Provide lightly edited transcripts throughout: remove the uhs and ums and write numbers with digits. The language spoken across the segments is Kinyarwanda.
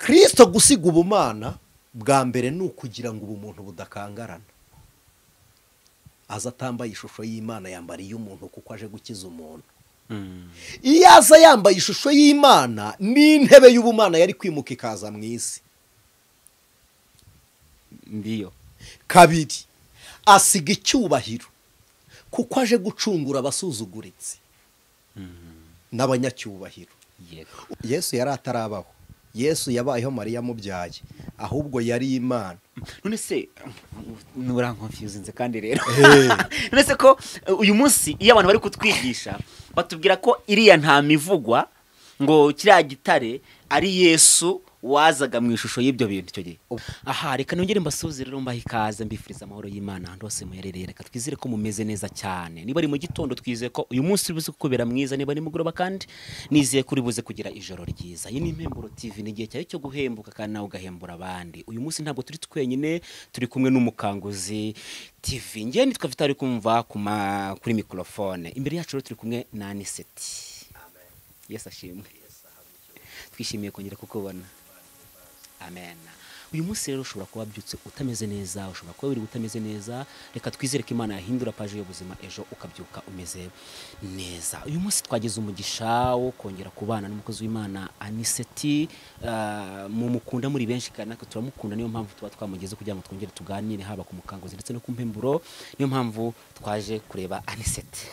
Kristo gusiga ubumana bwa mbere ni ukugira ngo ubumuntu budakangarana. Aza atambaye ishusho y'Imana, yambara iy'umuntu kuko aje gukiza umuntu. Iyo aza yambaye ishusho y'Imana, n'intebe y'ubumana yari kwimuka ikaza mu isi. Ndiyo. Kabiri, asiga icyubahiro kuko aje gucungura abasuzuguritse n'abanyacyubahiro. Yesu yari atarabaho. Yesu yabayeho Mariya amubyaye, ahubwo yari Imana. None se nurankonfuzinze kandi rero. None se ko uyu munsi iyo abantu bari kutwigisha batubwira ko iriya nta mivugwa ngo kiriya gitare ari Yesu wazaga mu ishusho y'ibyo bintu icyo gihe. Aha reka nongere mbasuhuze rero, mbaha ikaze, mbifuriza amahoro y'Imana ahantu hose muherereye. Reka twizere ko mumeze neza cyane. Niba ari mu gitondo twizeye ko uyu munsi uri buze kukubera mwiza, niba ari mugoroba kandi nizeye ko uri buze kugira ijoro ryiza. Iyi ni Impemburo TV, ni igihe cyawe cyo guhembuka kandi nawe ugahembura abandi. Uyu munsi ntabwo turi twenyine, turi kumwe n'Umukanguzi TV. Njye nitwa Vitali kumva kuri microphone. Imbere yacu rero turi kumwe na Aniseti. Yesu ashimwe. Twishimiye kongera kukubona. Amen. Uyu munsi rero ushobora kuba wabyutse utameze neza, ushobora kuba wiri utameze neza. Reka twizere ko Imana yahindura paje y'ubuzima ejo ukabyuka umeze neza. Uyu munsi twagize umugisha wo kongera kubana n'umukozi w'Imana Aniseti. Mumukunda muri benshi kandi natwe turamukunda, niyo mpamvu tuba twamugeze kugira ngo twongere tuganire haba ku Mukanguzi ndetse no ku Mpemburo. Niyo mpamvu twaje kureba Aniseti.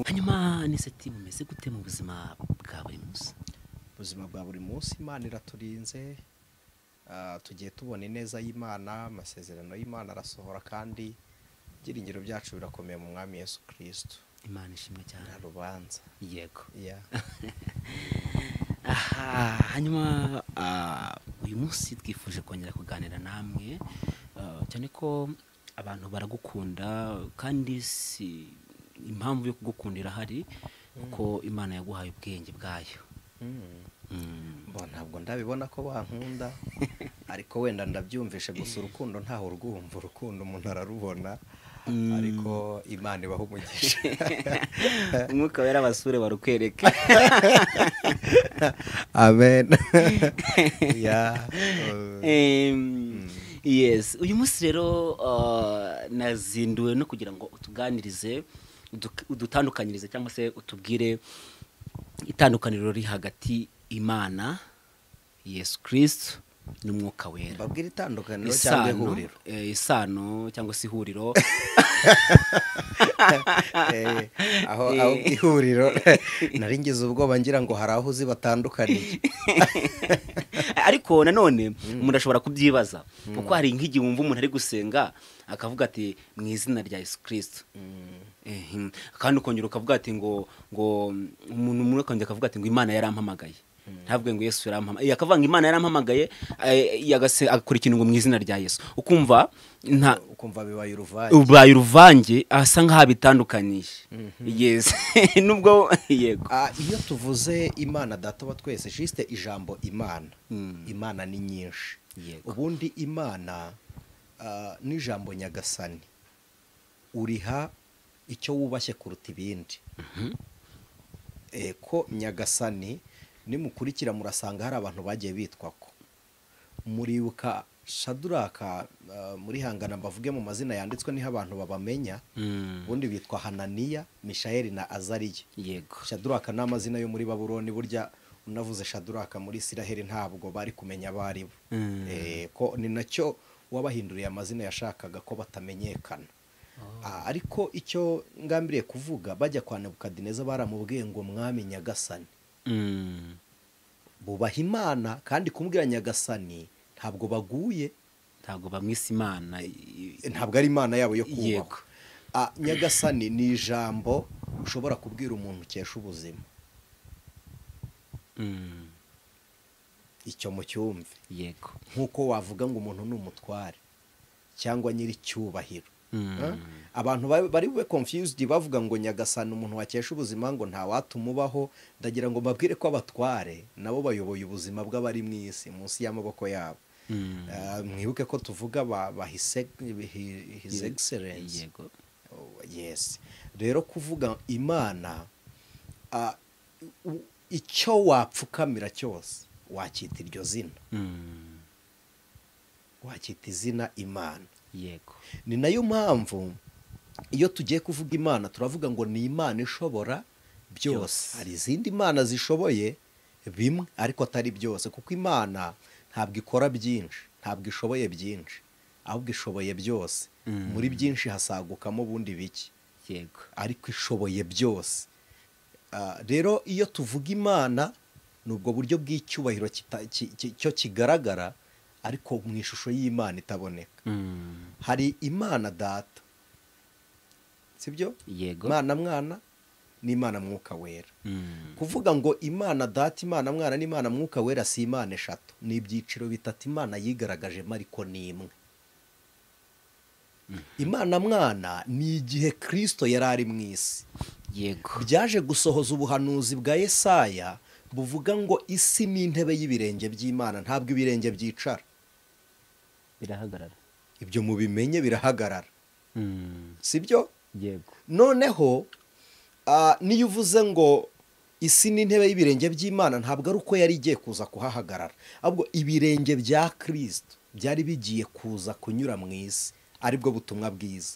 Hanyuma Aniseti, mumeze gute mu buzima bwa buri munsi? Ubuzima bwa buri munsi Imana iraturinze, tugiye tubona ineza y'Imana, amasezerano y'Imana arasohora kandi ibyiringiro byacu birakomeye mu Mwami Yesu Kristo. Imana ishimwe cyane. Nta rubanza. Yego. Yeah. Aha, hanyuma uyu munsi twifuje kongera kuganira namwe, cyane ko abantu baragukunda kandi si impamvu yo kugukundira hari kuko Imana yaguhaye ubwenge bwayo. Bo ntabwo ndabibona ko bankunda, ariko wenda ndabyumvishe gusa. Urukundo ntaho urwumva, urukundo umuntu ararubona, ariko Imana ibaha umugisha. Umwuka wera abasure barukwereke. Amen. Yeah. Yes, uyu munsi rero nazinduwe no kugira ngo utuganirize, udutandukanyirize cyangwa se utubwire itandukaniro riri hagati Imana, Yesu Kristo n'Umwuka Wera. Babwira itandukaniro cyangwa ihuriro? Isano cyangwa se ihuriro. Aho ihuriro nari ngize ubwoba ngira ngo hari aho uzi batandukaniye. Ariko nanone umuntu ashobora kubyibaza kuko hari nk'igihe wumva umuntu ari gusenga akavuga ati mu izina rya Yesu Kristo. Kandi ukongera ukavuga ati ngo umuntu umwe akongera akavuga ati ngo Imana yarampamagaye. Ntabwo ngo Yesu yarampamagaye, akavuga ngo Imana yarampamagaye, agakora ikintu ngo mu izina rya Yesu. Ukumva nta ukumva bibaye uruvange. Ubaye uruvange asa nkaho bitandukanyije. Yes. Nubwo yego. Iyo tuvuze Imana Data wa twese, juste ijambo Imana. Imana ni nyinshi. Ubundi Imana n'ijambo Nyagasani uriha icyo wubashye kuruta ibindi. Ko Nyagasani nimukurikira murasanga hari abantu bagiye bitwa ko. Muribuka Shaduraka, muri hangana mbavuge mu mazina yanditswe niho abantu babamenya. Ubundi bitwa Hananiya, Mishayeli na Azariya. Yego. Shaduraka n'amazina yo muri Babuloni, burya unavuze Shaduraka muri Isiraheli ntabwo bari kumenya abari bo. Ko ni nacyo wabahinduriye amazina yashakaga ko batamenyekana. Ariko icyo ngambiriye kuvuga, bajya kwa Nebukadineza baramubwiye ngo Mwami Nyagasani. Bubaha Imana kandi kumbwira Nyagasani ntabwo baguye, ntabwo bamwisa Imana, ntabwo ari Imana yabo yo kubahwa. Nyagasani ni ijambo ushobora kubwira umuntu ukesha ubuzima. Icyo mucyumve. Yego. Nkuko wavuga ngo umuntu ni umutware cyangwa nyiri cyubahiro. Abantu bari bube confused bavuga ngo Nyagasani umuntu wakesha ubuzima ngo nta watumubaho. Ndagira ngo mbabwire ko abatware nabo bayoboye ubuzima bw'abari mu isi munsi y'amaboko yabo. Mwibuke ko tuvuga ba his excellence. Yego. Yes. Rero kuvuga Imana, icyo wapfukamira cyose Wakita iryo zina, wakita izina Imana. Yego. Ni nayo mpamvu iyo tugiye kuvuga Imana turavuga ngo ni Imana ishobora byose. Hari izindi Imana zishoboye bimwe ariko atari byose, kuko Imana ntabwo ikora byinshi, ntabwo ishoboye byinshi, ahubwo ishoboye byose. Muri byinshi hasagukamo ubundi bike. Yego. Ariko ishoboye byose. Rero iyo tuvuga Imana ni ubwo buryo bw'icyubahiro cyo kigaragara ariko mu ishusho y'Imana itaboneka. Hari Imana Data, sibyo? Yego. Imana Mwana n'Imana Mwuka Wera. Kuvuga ngo Imana Data, Imana Mwana n'Imana Mwuka Wera si Imana eshatu, ni ibyiciro bitatu Imana yigaragajemo ariko ni imwe. Imana Mwana ni igihe Kristo yari ari mu isi. Yego. Byaje gusohoza ubuhanuzi bwa Yesaya buvuga ngo isi ni intebe y'ibirenge by'Imana, ntabwo ibirenge byicara, birahagarara. Ibyo mubimenye, birahagarara. Sibyo? Yego. Noneho niyo uvuze ngo isi ni intebe y'ibirenge by'Imana, ntabwo ari uko yari igiye kuza kuhahagarara, ahubwo ibirenge bya Kristo byari bigiye kuza kunyura mu isi, aribwo butumwa bwiza.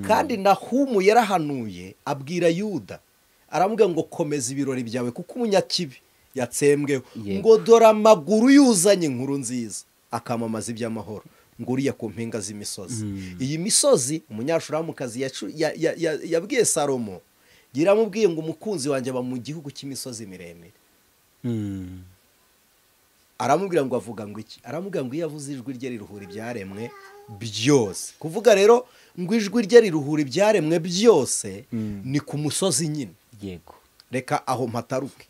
Kandi Nahumu yarahanuye abwira Yuda, aramubwira ngo komeza ibirori byawe kuko umunyakibi yatsembweho, ngo dore amaguru yuzanye inkuru nziza akamamaza iby'amahoro, ngo uriya ku mpinga z'imisozi. Iyi misozi umunyashuramukazi yabwiye Salomo, yaramubwiye ngo umukunzi wanjye aba mu gihugu cy'imisozi miremire. Aramubwira ngo avuga ngo iki? Aramubwira ngo iyo avuze ijwi rye riruhura ibyaremwe byose. Kuvuga rero ngo ijwi rye riruhura ibyaremwe byose ni ku musozi nyine. Yego. Reka aho mpataruke.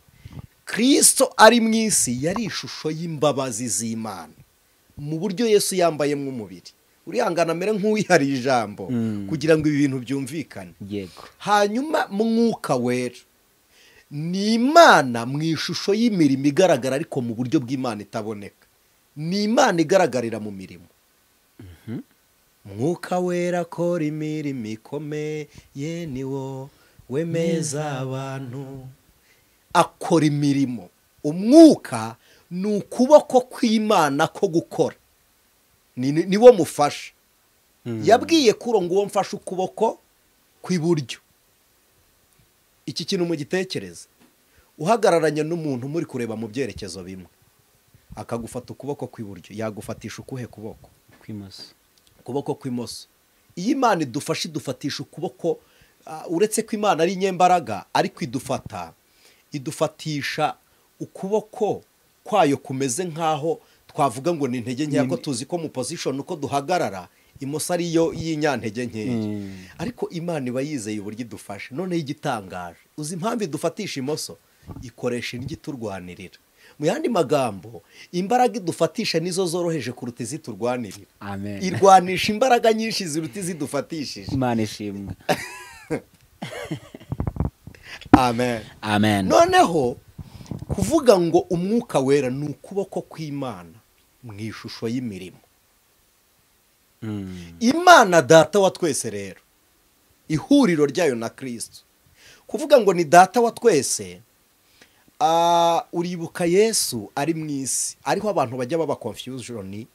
Kristo ari mu isi yari ishusho y'imbabazi z'Imana mu buryo Yesu yambayemo umubiri. Urihangana mere nk'uwihariye ijambo kugira ngo ibi bintu byumvikane. Yego. Hanyuma Mwuka Wera ni Imana mu ishusho y'imirimo igaragara ariko mu buryo bw'Imana itaboneka. Ni Imana igaragarira mu mirimo. Mwuka Wera akora imirimo ikomeye, ni wo wemeza abantu. Akora imirimo. Umwuka ni ukuboko kw'Imana ko gukora, ni wo mufasha. Yabwiye Kuro ngo uwo mfashe ukuboko kw'iburyo. Iki kintu mugitekereza, uhagararanye n'umuntu muri kureba mu byerekezo bimwe, akagufata ukuboko kw'iburyo, yagufatisha ukuhe kuboko? Kw'imoso. Ukuboko kw'imoso. Iyo Imana idufashe idufatisha ukuboko, uretse ko Imana ari inyembaraga, ariko idufata, idufatisha ukuboko kwayo kumeze nkaho twavuga ngo ni intege nkeya, ko tuzi ko mu position uko duhagarara imoso ariyo y'inyantege nkeya. Ariko Imana iba yizeye uburyo idufashe. Noneho igitangaje, uzi impamvu idufatisha imoso? Ikoresha indyo iturwanirira. Mu yandi magambo, imbaraga idufatisha nizo zoroheje kuruta iziturwanirira. Amen. Irwanisha imbaraga nyinshi ziruta izidufatishije. Imana ishimwe. Amen. Amen. Noneho kuvuga ngo Umwuka Wera ni ukuboko kw'Imana mu ishusho y'imirimo. Imana Data wa twese rero, ihuriro ryayo na Kristo. Kuvuga ngo ni Data wa twese, uribuka Yesu ari mu isi, ariho abantu bajya baba confusion,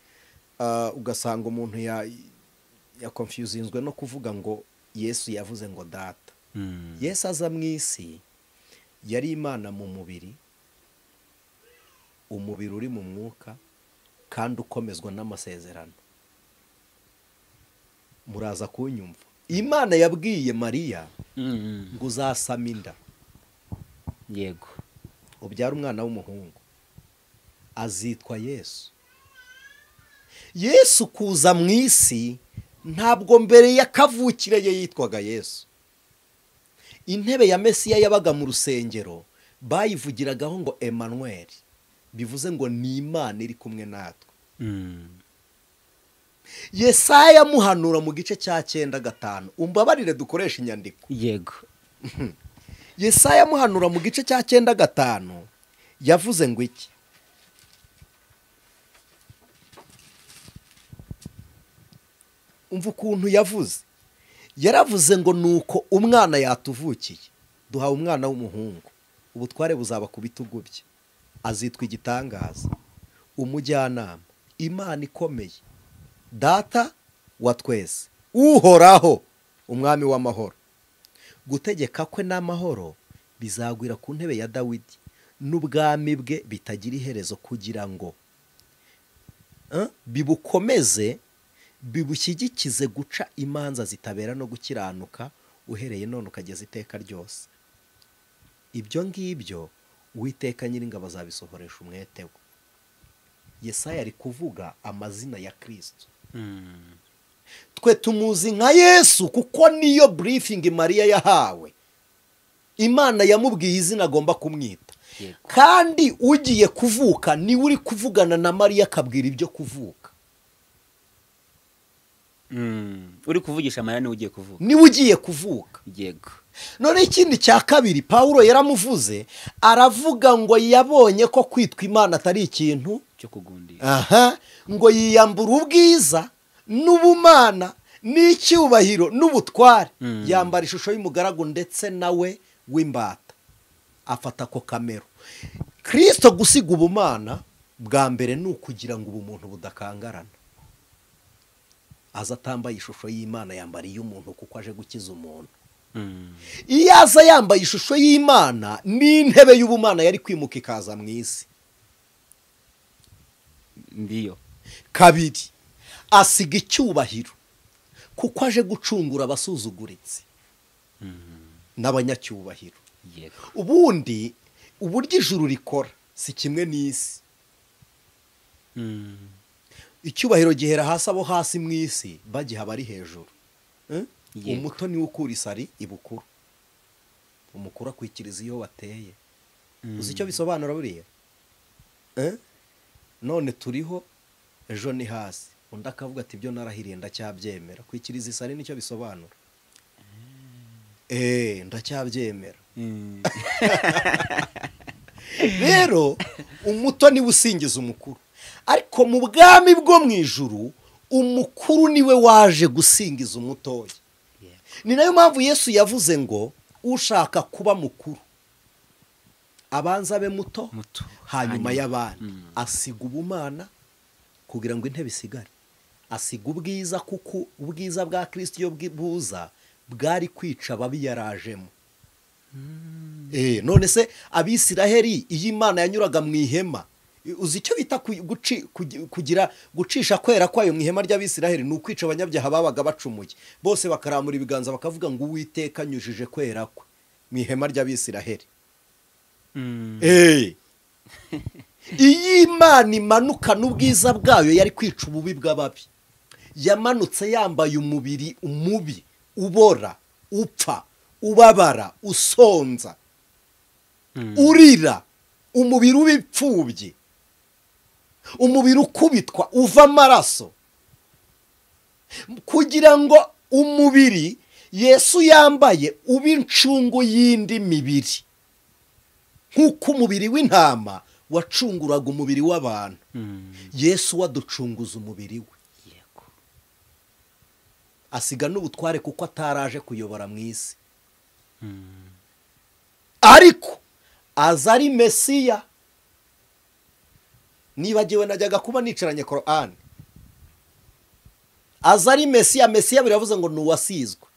ugasanga umuntu ya confusinzwe no kuvuga ngo Yesu yavuze ngo Data. Yesu aza mu isi yari Imana mu mubiri, umubiri uri mu mwuka kandi ukomezwa n'amasezerano. Muraza kunyumva. Imana yabwiye Mariya ngo uzasama inda. Yego. Ubyara umwana w'umuhungu, azitwa Yesu. Yesu kuza mu isi ntabwo mbere y'akavukire ye yitwaga Yesu. Intebe ya Mesiya yabaga mu rusengero bayivugiragaho ngo Emmanuel, bivuze ngo ni Imana iri kumwe natwe. Yesaya muhanura mu gice cya 9:5. Umbabarire dukoresha inyandiko. Yego. Yesaya muhanura mu gice cya 9:5 yavuze ngo iki? Umva ukuntu yavuze. Yaravuze ngo nuko umwana yatuvukiye, duhawe umwana w'umuhungu, ubutware buzaba ku bitugu bye. Azitwa igitangaza, umujyanama, Imana ikomeye, Data wa twese, Uhoraho, umwami w'amahoro. Gutegeka kwe n'amahoro bizagwira ku ntebe ya Dawidi n'ubwami bwe bitagira iherezo, kugira ngo bibukomeze bibushyigikize guca imanza zitabera no gukiranuka, uhereye none ukageza iteka ryose. Ibyo ngibyo Uwiteka Nyiringabo azabisohoresha umwete we. Yesaya ari kuvuga amazina ya Kristo. Twe tumuzi nka Yesu kuko niyo briefing Mariya yahawe. Imana yamubwiye izina agomba kumwita. Kandi ugiye kuvuka ni uri kuvugana na Mariya akabwira ibyo kuvuka. Uri kuvugisha Mariya ni ugiye kuvuka. Ni ugiye kuvuka. Yego. None ikindi cya kabiri Paulo yaramuvuze, aravuga ngo yabonye ko kwitwa Imana atari ikintu cyo kugundira. Aha, ngo yiyambura ubwiza n'ubumana n'icyubahiro n'ubutware, yambara ishusho y'umugaragu ndetse nawe w'imbata, afata ko kamero. Kristo gusiga ubumana bwa mbere ni ukugira ngo ubumuntu budakangarana. Aza atambaye ishusho y'Imana, yambara iy'umuntu kuko aje gukiza umuntu. Iyo aza yambaye ishusho y'Imana, n'intebe y'ubumana yari kwimuka ikaza mu isi. Ndiyo. Kabiri, asiga icyubahiro kuko aje gucungura abasuzuguritse n'abanyacyubahiro. Ubundi uburyo ijuru rikora si kimwe n'isi. Icyubahiro gihera hasi, abo hasi mu isi bagiha abari hejuru. Umuto niwe ukura isari ibukuru, umukuru akwikiriza iyo wateye. Uzi icyo bisobanura buriya? None turiho, ejo ni hasi. Undi akavuga ati ibyo narahiriye ndacyabyemera. Kwikiriza isari nicyo bisobanura. Ndacyabyemera. Rero umuto niwe usingiza umukuru, ariko mu bwami bwo mu ijuru umukuru niwe waje gusingiza umutoya. Ni nayo mpamvu Yesu yavuze ngo ushaka kuba mukuru abanza abe muto, hanyuma y'abandi. Asiga ubumana kugira ngo intebe isigare, asiga ubwiza kuko ubwiza bwa Kristo iyo buza bwari kwica ababi yarajemo. None se Abisiraheli iyo Imana yanyuraga mu ihema, uzi icyo bita kugira gucisha kwera kwayo mu ihema ry'Abisiraheli? Ni ukwica abanyabyaha babaga bacumuye bose, bakaramura ibiganza bakavuga ngo Uwiteka anyujije kwera kwe mu ihema ry'Abisiraheli. Iyo Imana imanuka n'ubwiza bwayo yari kwica ububi bw'ababi. Yamanutse yambaye umubiri umubi, ubora, upfa, ubabara, usonza, urira, umubiri ubipfubye, umubiri ukubitwa uva amaraso, kugira ngo umubiri Yesu yambaye ube incungu y'indi mibiri, nk'uko umubiri w'intama wacunguraga umubiri w'abantu. Yesu waducunguza umubiri we, asiga n'ubutware kuko ataraje kuyobora mu isi, ariko aza ari Mesiya. Nibagiwe najyaga kuba nicaranye Korani. Aza ari Mesiya. Mesiya biravuze ngo ni uwasizwe,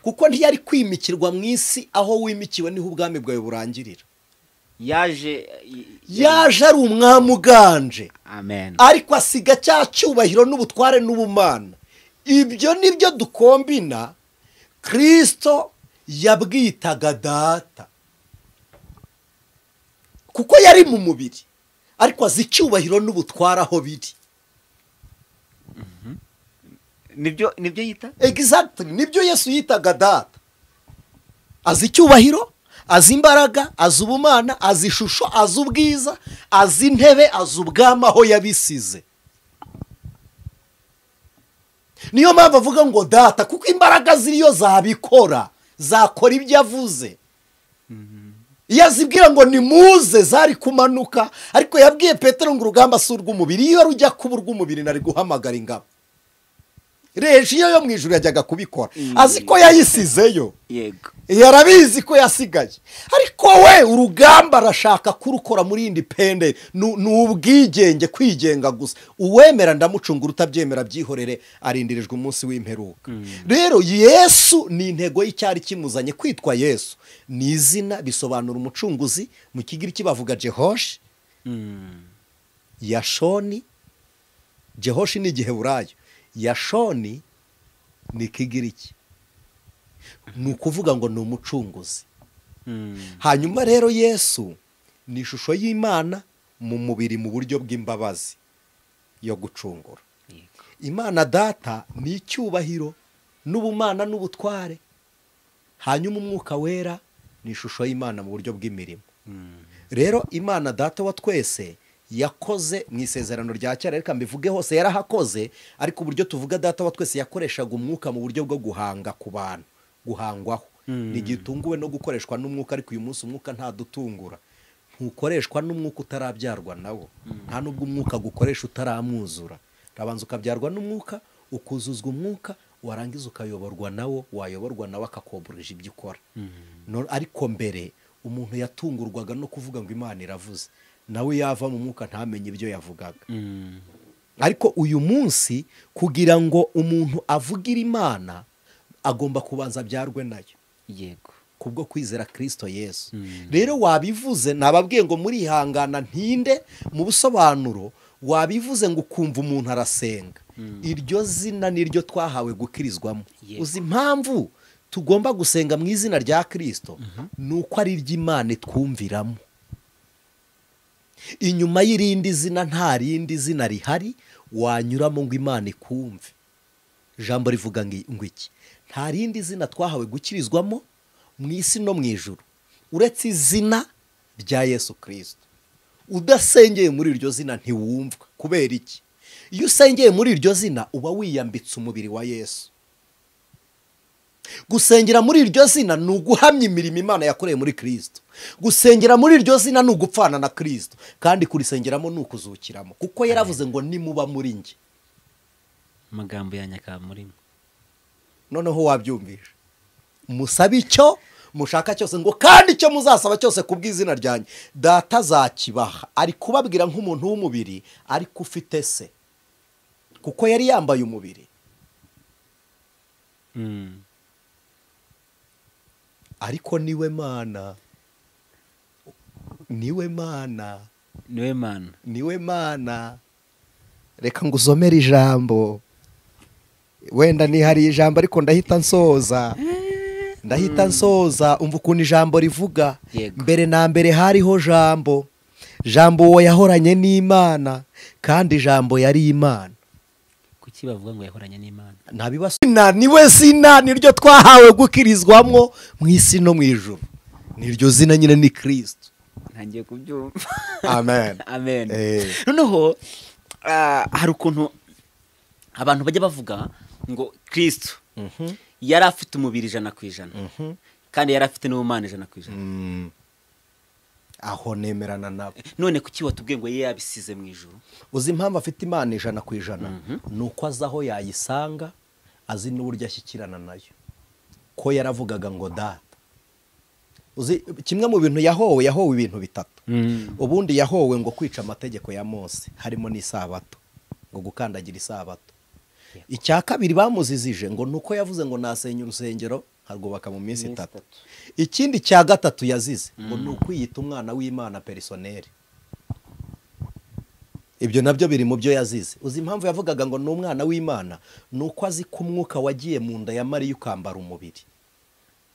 kuko ntiyari kwimikirwa mu isi, aho wimikiwe niho ubwami bwawe burangirira. Yaje ari umwami uganje, ariko asiga cya cyubahiro n'ubutware n'ubumana. Ibyo nibyo dukombina. Kristo yabwitaga Data kuko yari mu mubiri, ariko azi icyubahiro n'ubutware aho biri. Nibyo yita? Exactly, nibyo Yesu yitaga Data. Azi icyubahiro, azi imbaraga, azi ubumana, azi ishusho, azi ubwiza, azi intebe, azi ubwami aho yabisize. Niyo mpamvu avuga ngo Data, kuko imbaraga ziriyo zabikora, zakora ibyo avuze. Iyo azibwira ngo nimuze zari kumanuka, ariko yabwiye Petero ngo urugamba si urw'umubiri, iyo rujya kuba urw'umubiri nari guhamagara ingabo. Rejiyo yo mu ijuru yajyaga kubikora azi ko yayisizeyo, yego yarabizi ko yasigaye, ariko we urugamba arashaka kurukora muri independent, ni ubwigenge, kwigenga gusa. Uwemera ndamucungura, utabyemera byihorere, arindirijwe umunsi w'imperuka. Rero Yesu ni intego y'icyari kimuzanye. Kwitwa Yesu ni izina bisobanura umucunguzi. Mu Kigiriki bavuga Jehosh Yashoni. Jehoshi ni Igiheburayo, Yashoni ni Kigiriki, ni ukuvuga ngo ni umucunguzi. Hanyuma rero Yesu ni ishusho y'Imana mu mubiri mu buryo bw'imbabazi yo gucungura. Imana Data ni icyubahiro n'ubumana n'ubutware, hanyuma Umwuka Wera ni ishusho y'Imana mu buryo bw'imirimo. Rero Imana Data wa twese yakoze mu isezerano rya kera, reka mbivuge hose yarahakoze, ariko uburyo tuvuga Data wa twese yakoreshaga umwuka mu buryo bwo guhanga ku bantu, guhangwaho. Ni gitunguwe no gukoreshwa n'umwuka, ariko uyu munsi umwuka ntadutungura. Ntukoreshwa n'umwuka utarabyarwa nawo, nta nubwo umwuka gukoresha utaramwuzura. Urabanza ukabyarwa n'umwuka, ukuzuzwa umwuka, warangiza ukayoborwa nawo, wayoborwa nawe akakoburije ibyo ukora. Ariko mbere umuntu yatungurwaga no kuvuga ngo Imana iravuze, nawe yava mu mwuka ntamenye ibyo yavugaga. Ariko uyu munsi kugira ngo umuntu avugire Imana agomba kubanza abyarwe nayo, yego, kubwo kwizera Kristo Yesu. Rero wabivuze, nababwiye ngo murihangana ntinde mu busobanuro, wabivuze ngo ukumva umuntu arasenga, iryo zina niryo twahawe gukirizwamo. Uzi impamvu tugomba gusenga mu izina rya Kristo? Nuko ari iry'Imana twumviramo. Inyuma y'irindi zina nta rindi zina rihari wanyuramo ngo Imana ikumve. Ijambo rivuga ngo iki? Nta rindi zina twahawe gukirizwamo mu isi no mu ijuru uretse izina rya Yesu Kristo. Udasengeye muri iryo zina ntiwumvwa. Kubera iki? Iyo usengeye muri iryo zina uba wiyambitse umubiri wa Yesu. Gusengera muri iryo zina ni uguhamya imirimo Imana yakoreye muri Kristo. Gusengera muri iryo zina ni ugupfana na Kristo, kandi kurisengeramo ni ukuzukiramo, kuko yaravuze ngo nimuba muri njye, amagambo ya nyakamurimo. Noneho wabyumvisha, musabe icyo mushaka cyose, ngo kandi icyo muzasaba cyose kubw'izina ryanjye Data azakibaha. Ari kubabwira nk'umuntu w'umubiri, ariko ufite se, kuko yari yambaye umubiri. Ariko niwe Mana, niwe Mana, niwe Mana, niwe Mana. Reka ngusomere ijambo, wenda ni hari ijambo ariko ndahita nsoza, ndahita nsoza. Umva ukuntu ijambo rivuga. Mbere na mbere hariho Jambo, Jambo uwo yahoranye n'Imana, kandi Jambo yari Imana. Kuki bavuga ngo yahoranye n'Imana? Ntabibasina, niwe zina niryo twahawe gukirizwamo mu isi no mu ijuru. Niryo zina nyine ni Kristo. Ntangiye kubyumva. Amen. Amen. Noneho hari ukuntu abantu bajya bavuga ngo Kristo yari afite umubiri 100%, kandi yari afite n'ubumana 100%. Aho nemerana nabo. None kuki watubwiye ngo ye yabisize mu ijuru? Uzi impamvu afite Imana 100%? Nuko azi aho yayisanga, azi n'uburyo ashyikirana nayo. Ko yaravugaga ngo Data. Uzi kimwe mu bintu yahowe, yahowe ibintu bitatu. Ubundi yahowe ngo kwica amategeko ya Mose, harimo n'isabato, ngo gukandagira isabato. Icya kabiri bamuzizije ngo nuko yavuze ngo nasenya urusengero nkarwubaka mu minsi 3. Ikindi cya gatatu yazize ngo nukwiyita umwana w'Imana personnel. Ibyo nabyo biri mu byo yazize. Uzi impamvu yavugaga ngo ni umwana w'Imana? Nuko azi ko umwuka wagiye mu nda ya Mariya ukambara umubiri.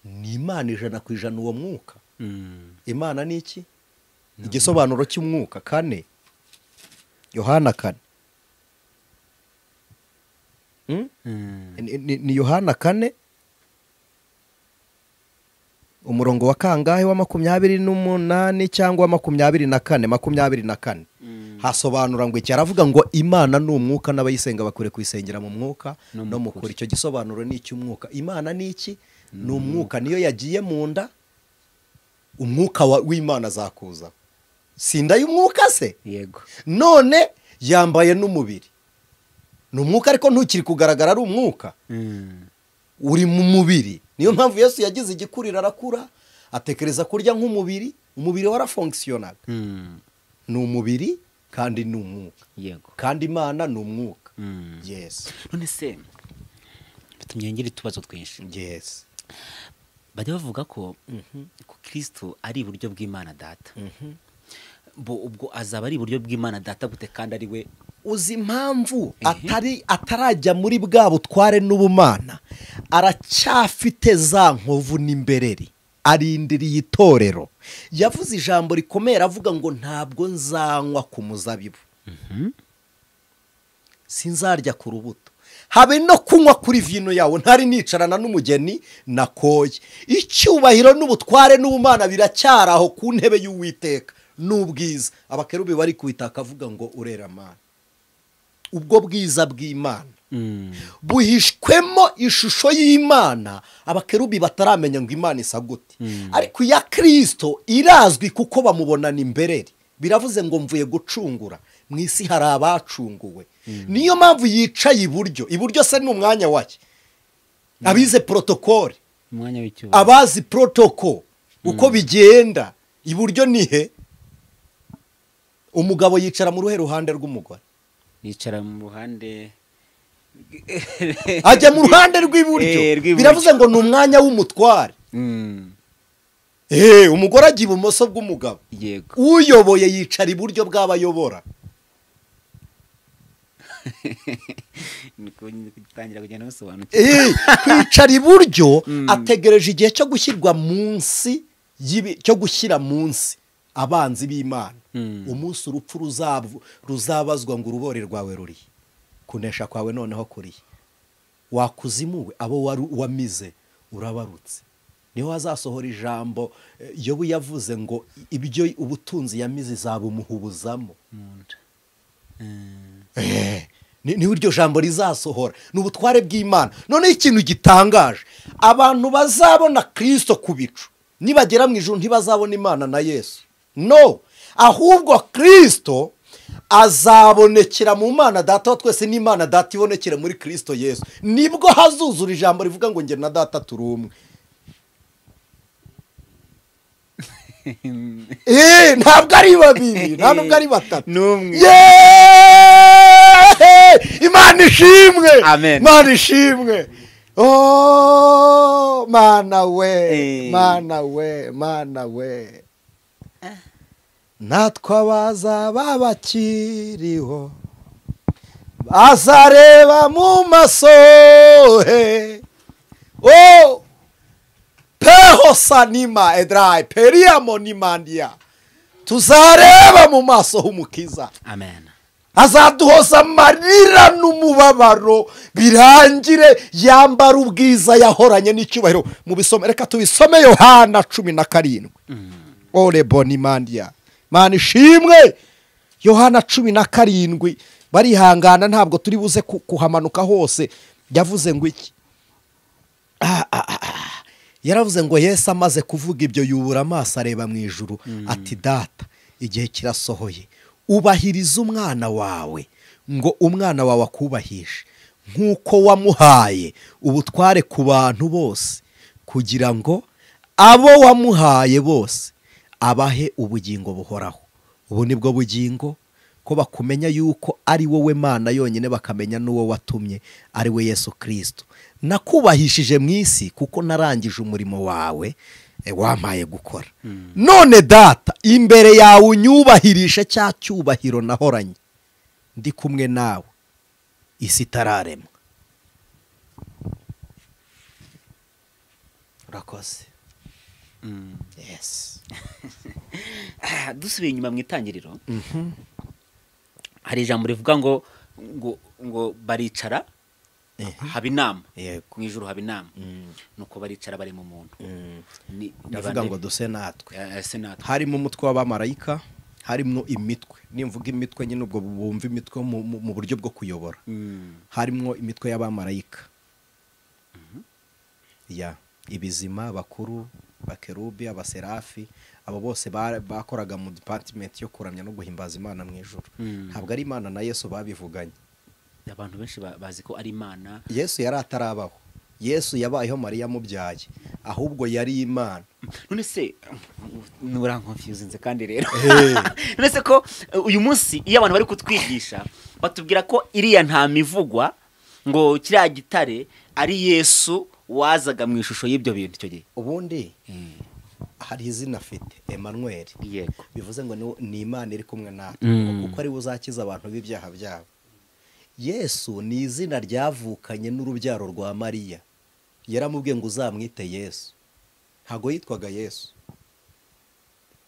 Ni Imana 100% uwo mwuka. Imana ni iki? Igisobanuro cy'umwuka. 4 Yohana 4. Ni Yohana 4 umurongo wa kangahe? Wa 28 cyangwa 24? 24. Hasobanura ngo iki? Aravuga ngo Imana ni umwuka n'abayisenga bakure kuyisengera mu mwuka no mu kuri. Icyo gisobanuro ni icy'umwuka. Imana ni iki? Ni umwuka. Niyo yagiye mu nda, umwuka w'Imana azakuza. Sinda y'umwuka se? Yego. None yambaye n'umubiri. Ni umwuka ariko ntukiri kugaragara ari umwuka. Uri mu mubiri. Niyo mpamvu Yesu yagize igikurira arakura, atekereza kurya nk'umubiri, umubiri warafunctionaga. Ni umubiri kandi ni umwuka. Yego. Kandi Imana ni umwuka. Yes. None se bitumye ngira utubazo twinshi. Yes. Bajya bavuga ko ko Kristo ari iburyo bw'Imana Data. Bo ubwo azaba ari iburyo bw'Imana Data gute kandi ari we? Uzi impamvu atari atarajya muri bwa butware n'ubumana, aracyafite za nkovu n'imbereri, arindiriye itorero. Yavuze ijambo rikomeye avuga ngo ntabwo nzanywa ku muzabibu, sinzarya ku rubuto, habe no kunywa kuri vino yawo, ntari nicarana n'umugeni nakoye. Icyubahiro n'ubutware n'ubumana biracyari aho ku ntebe y'Uwiteka n'ubwiza. Abakerubi bari kubitaka avuga ngo urera Mana. Ubwo bwiza bw'Imana buhishwemo ishusho y'Imana, abakerubi bataramenya ngo Imana isa gute. Ariko ya Kristo irazwi kuko bamubonana imbereri. Biravuze ngo mvuye gucungura mu isi hari abacunguwe. Niyo mpamvu yicaye iburyo. Iburyo se ni umwanya wake. Abize protocole, umwanya w'icyubahiro, abazi protocol uko bigenda. Iburyo ni he? Umugabo yicara mu ruhe ruhande rw'umugore? Yicara mu ruhande, ajya mu ruhande rw'iburyo. Biravuze ngo ni umwanya w'umutware. Umugore ajya ibumoso bw'umugabo. Yego. Uyoboye yicara iburyo bw'abayobora. Kwicara iburyo ategereje igihe cyo gushyirwa munsi, cyo gushyira munsi abanzi b'Imana. Umunsi urupfu ruzabazwa ngo urubore rwawe ruri, kunesha kwawe noneho kuri wakuzimuwe, abo wamize urabarutse. Niho hazasohora ijambo Yobu yavuze ngo ibyo ubutunzi yamize izabumuhubuzamo. Niho iryo jambo rizasohora. Ni ubutware bw'Imana. Noneho ikintu gitangaje, abantu bazabona Kristo ku bicu nibagera mu ijuru ntibazabona Imana na Yesu. No, ahubwo Kristo azabonekera mu Mana Data wa twese, n'Imana Data ibonekera muri Kristo Yesu. Nibwo hazuzura ijambo rivuga ngo njye na Data turi umwe. Ntabwo ari babiri, nta nubwo ari batatu, n'umwe. Imana ishimwe. Amen. Imana ishimwe. Oh, Mana we, Mana we, Mana we. Natwe abazaba bakiriho bazareba mu maso he. Oh, peho sanima edrai periamo nimandia. Tuzareba mu maso h'Umukiza. Amen. Azaduhoza amarira n'umubabaro birangire, yambara ubwiza yahoranye n'icyubahiro. Mu bisome, reka tubisome Yohana 17. Ore bonimandia. Mana ishimwe. Yohana 17 barihangana, ntabwo turi buze kuhamanuka hose. Yavuze ngo iki? Yaravuze ngo Yesu amaze kuvuga ibyo yubura amaso areba mu ijuru ati Data, igihe kirasohoye, ubahiriza umwana wawe ngo umwana wawe akubahishe, nk'uko wamuhaye ubutware ku bantu bose, kugira ngo abo wamuhaye bose abahe ubugingo buhoraho. Ubu nibwo bugingo, ko bakumenya yuko ari wowe Mana yonyine, bakamenya n'uwo watumye ari we Yesu Kristo. Nakubahishije mu isi kuko narangije umurimo wawe wampaye gukora. None Data, imbere yawe unyubahirishe cya cyubahiro nahoranye ndi kumwe nawe isi itararemwa. Urakoze. Yes. Dusubiye inyuma mu itangiriro, hari ijambo rivuga ngo ngo ngo baricara haba inama. Mu ijuru haba inama. Nuko baricara bari mu muntu. Ndavuga ngo duse natwe. Harimo umutwe w'abamarayika, harimo imitwe. Nimvuga imitwe nyine ubwo bumva imitwe mu buryo bwo kuyobora. Harimo imitwe y'abamarayika. Ya ibizima bakuru, bakerubi, abaserafi, abo bose bakoraga mu department yo kuramya no guhimbaza Imana mu ijuru. Ntabwo ari Imana na Yesu babivuganye. Abantu benshi bazi ko ari Imana. Yesu yari atarabaho. Yesu yabayeho Mariya amubyaye, ahubwo yari Imana. None se nurankonfuzinze kandi rero. None se ko uyu munsi iyo abantu bari kutwigisha batubwira ko iriya nta mivugwa ngo kiriya gitare ari Yesu wazaga mu ishusho y'ibyo bintu icyo gihe. Ubundi hari izina afite Emmanuel. Yego. Bivuze ngo ni Imana iri kumwe natwe kuko ari we uzakiza abantu b'ibyaha byabo. Yesu ni izina ryavukanye n'urubyaro rwa Mariya. Yaramubwiye ngo uzamwite Yesu. Ntago yitwaga Yesu.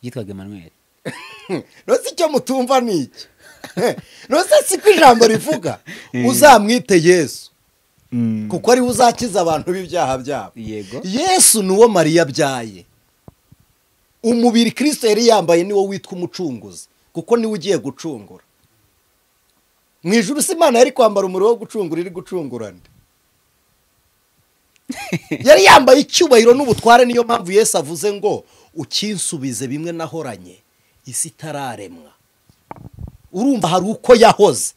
Yitwaga Emmanuel. Nose icyo mutumva ni iki? Nose siko ijambo rivuga uzamwite Yesu. Kuko ari we uzakiza abantu b'ibyaha byabo. Yego. Yesu ni uwo Mariya abyaye. Umubiri Kristo yari yambaye niwo witwa umucunguzi, kuko niwe ugiye gucungura. Mu ijuru si Imana yari kwambara umuriro wo gucungura iri gucungura nde? Yari yambaye icyubahiro n'ubutware, niyo mpamvu Yesu avuze ngo ukinsubize bimwe nahoranye isi itararemwa. Urumva hari uko yahoze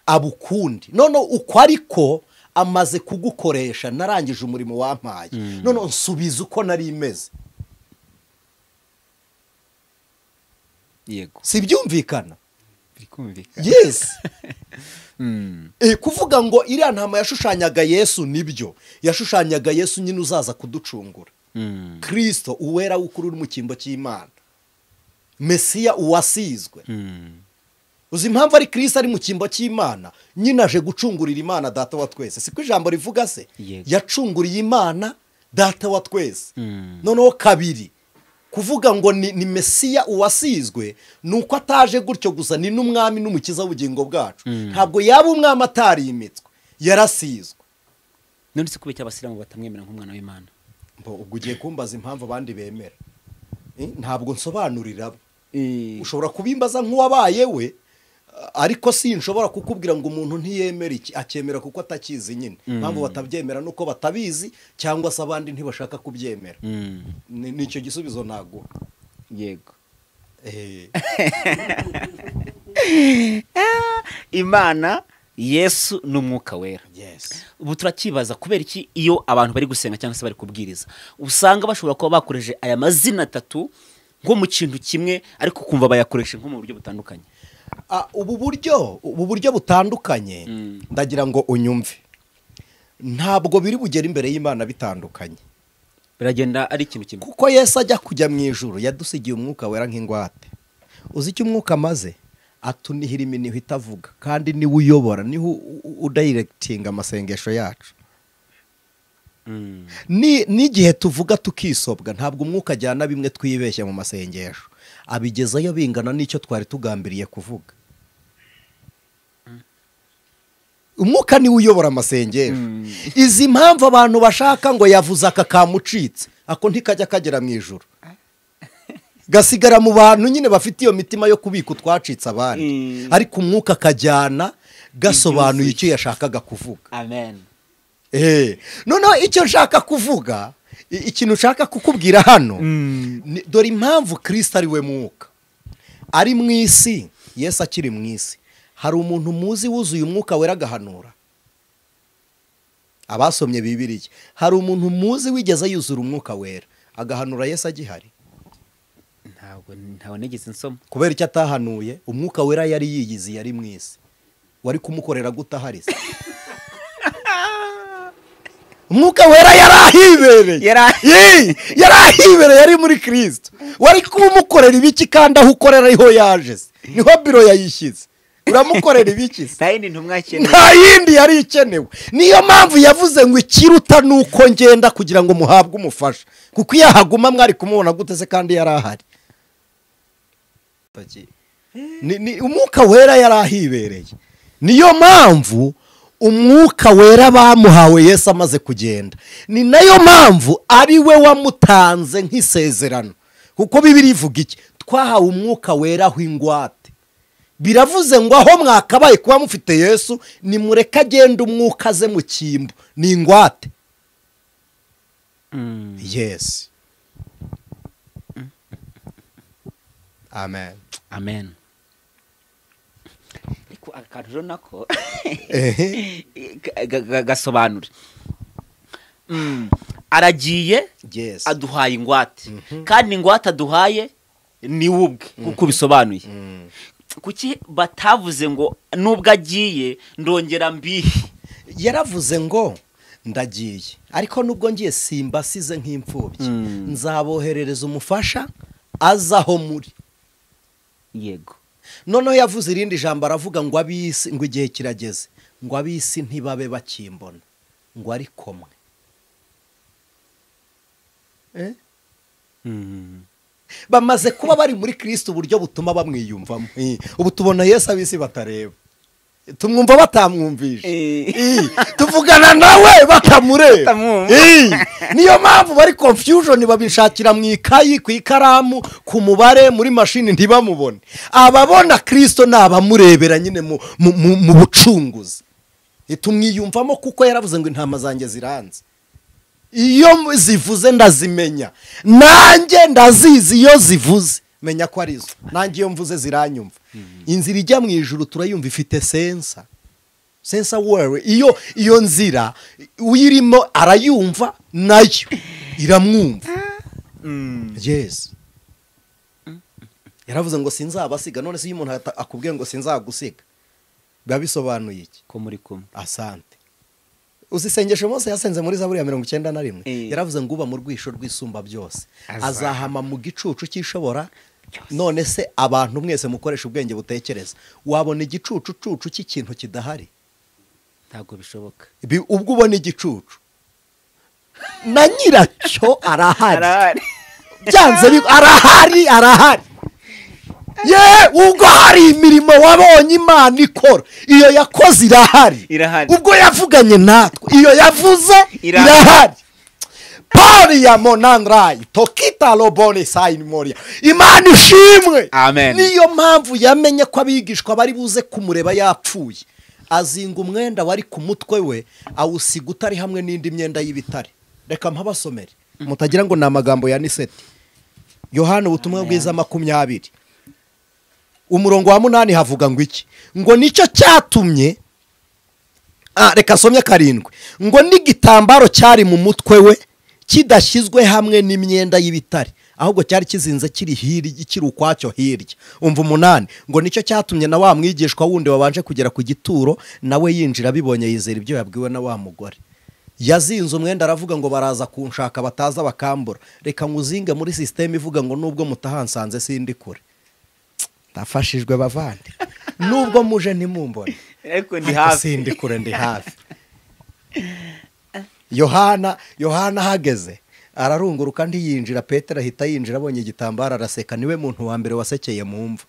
abukundi, none uko ariko amaze kugukoresha narangije umurimo wampaye, none nsubiza uko nari imeze. Yego. Si byumvikana? Bikumvikana. Yes. Kuvuga ngo iriya ntama yashushanyaga Yesu nibyo. Yashushanyaga Yesu nyine uzaza kuducungura. Kristo uwera w'ukuri uri mu cyimbo cy'Imana. Mesiya uwasizwe. Uzi impamvu ari Kristo ari mu cyimbo cy'Imana? Nyine aje gucungurira Imana data wa twese. Siko ijambo rivuga se? Yacunguriye Imana data wa twese. Noneho kabiri, kuvuga ngo ni Mesiya uwasizwe nuko ataje gutyo gusa, ni n'umwami n'umukiza w'ubugingo bwacu. Ntabwo yaba umwami atarimitswe, yarasizwe. None se kubera abasilamu batamwemera nk'umwana w'Imana? Ubwo ugiye kumbaza impamvu abandi bemera. Ntabwo nsobanurira. Ushobora kubimbaza nk'uwabaye we, ariko sinshobora kukubwira ngo umuntu ntiyemera iki, akemera kuko atakizi nyine. Impamvu batabyemera nuko batabizi, cyangwa se abandi ntibashaka kubyemera. Nicyo gisubizo nago. Yego. Imana, Yesu n'umwuka wera. Yes. Ubu turakibaza kubera iki iyo abantu bari gusenga cyangwa se bari kubwiriza usanga bashobora kuba bakoresheje aya mazina atatu nko mu kintu kimwe, ariko kumva bayakoresha nko mu buryo butandukanye. Ubu buryo butandukanye ndagira ngo unyumve. Ntabwo biri bugera imbere y'Imana bitandukanye. Biragenda ari ikintu kimwe. Kuko Yesu ajya kujya mu ijuru yadusigiye umwuka wera nk'ingwate. Uzi icyo umwuka amaze? Atunihira iminiho itavuga, kandi niwe uyobora, niwe udirectinga amasengesho yacu. N'igihe tuvuga tukisobwa, ntabwo umwuka ajyana bimwe twibeshya mu masengesho, abigezayo bingana n'icyo twari tugambiriye kuvuga. Umwuka niwe uyobora amasengesho. Izi mpamvu abantu bashaka ngo yavuze aka kamucitse, ako ntikajya kagera mu ijuru, gasigara mu bantu nyine bafite iyo mitima yo kubika utwacitse abandi, ariko umwuka akajyana gasobanuye icyo yashakaga kuvuga. Amen. Noneho icyo nshaka kuvuga, ikintu nshaka kukubwira hano, dore impamvu Kristo ari we mwuka. Ari mu isi, Yesu akiri mu isi, hari umuntu muzi wuzuye umwuka wera agahanura? Abasomye Bibiliya, hari umuntu muzi wigeze yuzura umwuka wera agahanura Yesu agihari? Ntabwo nigeze nsoma. Kubera icyo atahanuye, umwuka wera yari yiyizi, yari mu isi. Wari kumukorera gute ahari se? Umwuka wera yarahibereye. Yarahibereye, yari muri Kristo. Wari kumukorera ibiki kandi aho ukorera ariho yaje se? Niho biro yayishyize. Uramukorera ibiki se? Nta yindi ntumwa ikenewe. Nta yindi yari ikenewe. Niyo mpamvu yavuze ngo ikiruta nuko ngenda kugira ngo muhabwe umufasha. Kuko iyo ahaguma mwari kumubona gute se kandi yari ahari? Ni umwuka wera yarahibereye. Niyo mpamvu umwuka wera bamuhawe Yesu amaze kugenda. Ni nayo mpamvu ari we wamutanze nk'isezerano. Kuko Bibiliya ivuga iki? Twahawe umwuka wera w'ingwate. Biravuze ngo aho mwakabaye kuba mufite Yesu, nimureke agende umwuka aze mu cyimbo. Ni ingwate. Yes. Amen. Amen. Ariko akantu nako gasobanura. Aragiye aduhaye ingwate, kandi ingwate aduhaye ni ubwe kuko bisobanuye. Kuki batavuze ngo nubwo agiye ndongera mbihe? Yaravuze ngo ndagiye, ariko nubwo ngiye simbasize nk'imfubyi, nzaboherereza umufasha azaho muri. Yego. Noneho yavuze irindi jambo aravuga ngo abisi, ngo igihe kirageze ngo abisi ntibabe bakimbona, ngo ariko mwe. Bamaze kuba bari muri Kristo uburyo butuma bamwiyumvamo. Ubu tubona Yesu abisi batareba, tumwumva batamwumvisha, tuvugana nawe batamureba. Niyo mpamvu bari confusion, babishakira mu ikayi, ku ikaramu, ku mubare, muri mashini ntibamubone. Ababona Kristo nabamurebera nyine mu bucunguzi. Tumwiyumvamo kuko yaravuze ngo intama zanjye ziranze, iyo zivuze ndazimenya, nanjye ndazizi iyo zivuze menya ko arizo, nanjye iyo mvuze ziranyumva. Inzira ijya mu ijuru turayumva, ifite sensa wewe, iyo nzira uyirimo arayumva nayo iramwumva. Yes. Yaravuze ngo sinzabasiga. None se iyo umuntu akubwiye ngo sinzagusiga biba bisobanuye iki? Ko muri kumwe. Asante. Uzisengesho Mose yasenze muri Zaburi ya 91, yaravuze ngo uba mu rwisho rwisumba byose azahama mu gicucu cyishobora. None se abantu mwese mukoresha ubwenge butekereza, wabona igicucu cucu cy'ikintu kidahari? Ntabwo bishoboka. Ubwo ubona igicucu na nyiracyo arahari, byanze arahari, arahari. Ye, ubwo hari imirimo wabonye Imana ikora, iyo yakoze irahari, ubwo yavuganye natwe, iyo yavuze irahari. Paria monandrai tokita lobone sain moria. Imana ishimwe. Amen. Niyo mpamvu yamenye ko abigishwa bari buze kumureba yapfuye, azinga umwenda wari ku mutwe we awusiga utari hamwe n'indi myenda y'ibitare. Reka mpabasomere mutagira ngo ni amagambo ya Niseti. Yohana ubutumwa bwiza 20 umurongo wa 8 havuga ngo iki? Ngo nicyo cyatumye, reka somye 7, ngo n'igitambaro cyari mu mutwe we kidashyizwe hamwe n'imyenda y'ibitare, ahubwo cyari kizinze kiri hirya, kiri ukwacyo hirya. Umva 8, ngo nicyo cyatumye na wa mwigishwa wundi wabanje kugera ku gituro nawe yinjira abibonye yizera ibyo yabwiwe na wa mugore. Yazinze umwenda aravuga ngo baraza kunshaka bataza bakambura, reka nkuzinge muri system ivuga ngo nubwo mutahansanze sindi kure. Ndafashijwe bavande, nubwo muje ntimumbone ariko ndi hafi, sindi kure, ndi hafi. Yohana hageze ararunguruka ntiyinjira, Petero ahita yinjira abonye igitambaro araseka. Niwe muntu wa mbere wasekeye mu mva.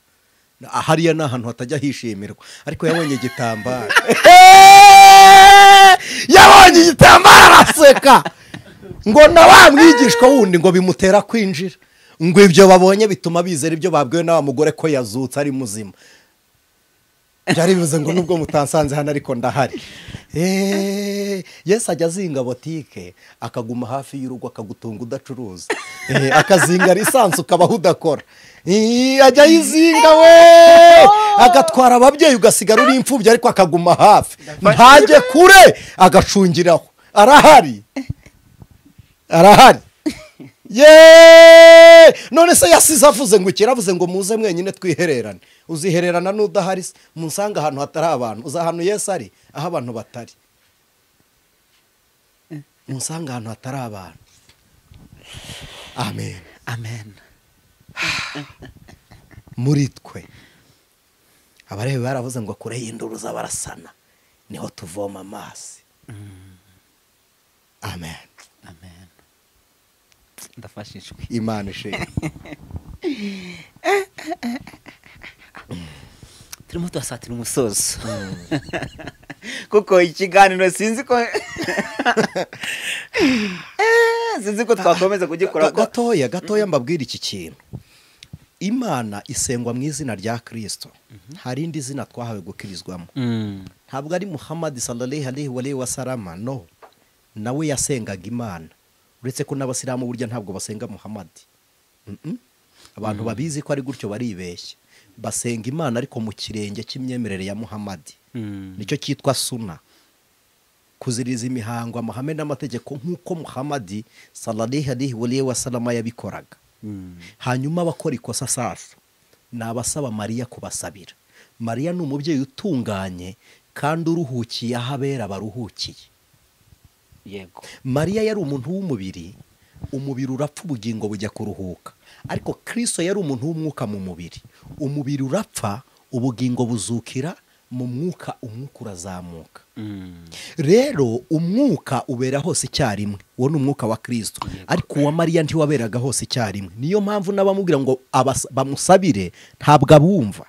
Hariya ni ahantu hatajya hishimirwa, ariko yabonye igitambaro, yabonye igitambaro araseka. Ngo na wa mwigishwa wundi ngo bimutera kwinjira, ngo ibyo babonye bituma bizera ibyo babwiwe na wa mugore ko yazutse ari muzima. Byari bivuze ngo nubwo mutansanze hano ariko ndahari. Yesu ajya azinga botike akaguma hafi y'urugo akagutunga udacuruza, akazinga lisansi ukabaho udakora, ajya yizinga we agatwara ababyeyi ugasigara uri imfubyi, ariko akaguma hafi ntajye kure, agacungiraho. Arahari, arahari. Ye, none se yasize avuze ngo ikiravuze ngo muze mwenyine twihererane. Uzihererana n'udahari, munsanga ahantu hatari abantu. Uza ahantu Yesu ari, aho abantu batari. Munsanga ahantu hatari abantu. Amen. Amen. Muri twe abarebe baravuze ngo kure y'induru z'abarasana niho tuvoma amazi. Amen. Amen. Ndafashijwe. Imana ishimwe. Turimo turasatira umusozo. Kuko ikiganiro sinzi ko sinzi ko twakomeza kugikora gatoya gatoya. Mbabwira iki kintu, Imana isengwa mu izina rya Kristo. Hari indi zina twahawe gukirizwamo, ntabwo ari Muhammad sallallahu alaihi wa sallam, no, nawe yasengaga Imana. Uretse ko n'abasilamu burya ntabwo basenga Muhammad. Abantu babizi ko ari gutyo baribeshya. Basenga Imana ariko mu kirenge cy'imyemerere ya Muhammad. Nicyo cyitwa suna. Kuziriza imihango, amahame n'amategeko nk'uko Muhammad sallallahu alaihi wa sallam yabikoraga. Hanyuma abakora ikosa sasa ni abasaba Mariya kubasabira. Mariya ni umubyeyi utunganye kandi uruhukiye aho abera baruhukiye. Yego. Mariya yari umuntu w'umubiri, umubiri urapfa ubugingo bujya kuruhuka. Ariko Kristo yari umuntu w'umwuka mu mubiri. Umubiri urapfa, ubugingo buzukira mu mwuka, umwuka urazamuka. Rero umwuka ubera hose icyarimwe, uwo ni umwuka wa Kristo. Ariko uwa Mariya ntiwaberaga hose icyarimwe. Niyo mpamvu n'abamubwira ngo bamusabire ntabwo abumva.